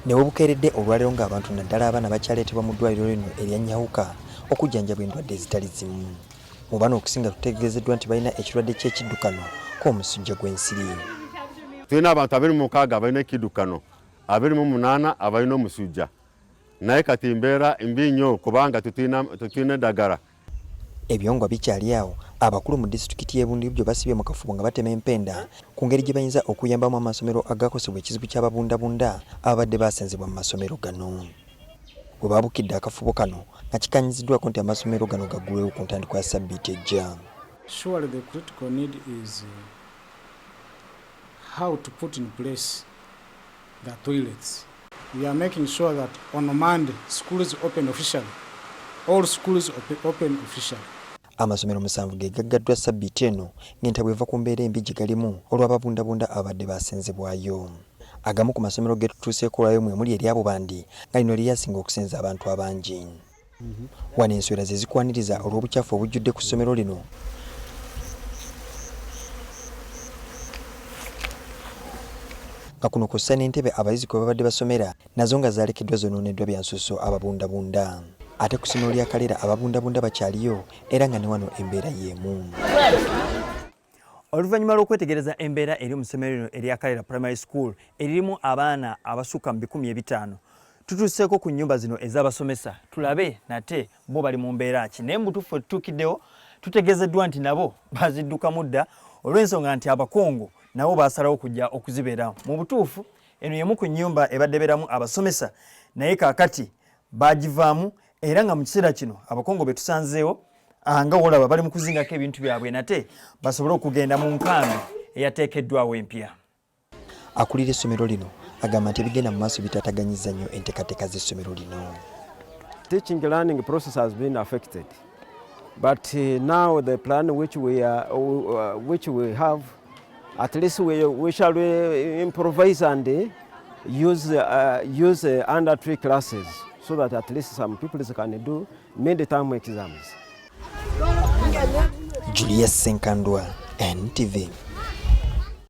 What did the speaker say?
Ne webukeeredde olwaleero ng'abantu naddala abaana bakyaleetebwa mu ddwaliro lino erya Nyawuka okujjanjabwa endwadde ezitali zimu. Mu bano okusinga tutegeezeddwa nti balina ekirwadde ky'ekiddukano k'omusujja gw'ensiri. Tulina abantu 26 abalina ekiddukano, 28 abalina omusujja, naye kati mbeera mbi nnyo kubanga tetulina eddagala. Ebyongwa bikyali awo, abakulu mu disitulikiti y'e Bundibugyo basibye mu kafubo nga batema empenda ku ngeri gye bayinza okuyambamu amasomero agakosebwa ekizibu ky'ababundabunda ababadde baasenzebwa mu masomero gano. We baabukidde akafubo kano nga kikkaanyiziddwako nti amasomero gano gaggulwewo ku ntandikwa ya ssabbiiti ejja. Surely the critical need is how to put in place the toilets. We are making sure that on Monday schools open officially. All schools open officially. Amasomero 7 ge gaggaddwa ssabbiiti eno ng'entabwe eva ku mbeera embi gye galimu olw'ababundabunda ababadde baasenzebwayo. Agamu ku masomero ge tutuuseeko olwayo mwe muli erya Bubandi nga lino lye lyasinga okusenza abantu abangi. Wano enswera ze zikwaniriza olw'obukyafu obujjudde ku ssomero lino nga kuno kw'ossa n'entebe abayizi kwe babadde basomera nazo nga zaalekeddwa zonooneddwa bya nsusso ababundabunda. Ate ku ssomero lya Kalera ababundabunda bakyaliyo era nga ne wano embeera y'emu. Oluvannyuma lw'okwetegereza embeera eri mu ssomero lino erya Kalera Primary School eririmu abaana abasukka mu 500, tutuuseeko ku nnyumba zino ez'abasomesa tulabe nate bo bali mu mbeera ki, naye mu butuufu tutuukiddewo tutegeezeddwa nti nabo baziddukamu dda olw'ensonga nti abakungu nabo baasalawo kujja okuzibeeramu. Mu butuufu eno y'emu ku nnyumba ebadde ebeeramu abasomesa, naye kaakati baagivaamu era nga mu kiseera kino abakungu be tusanzeewo nga wolaba bali mu kuzingako ebintu byabwe nate basobole okugenda mu nkambi eyateekeddwawo empya. Akulira essomero lino agamba nti ebigenda mu maaso bitaataganyizza nnyo enteekateeka z'essomero lino. Teaching learning process has been affected, but now the plan which we have, at least we shall improvise and use under tree classes so that at least some people can do mid-term exams. Julius Senkandwa, NTV.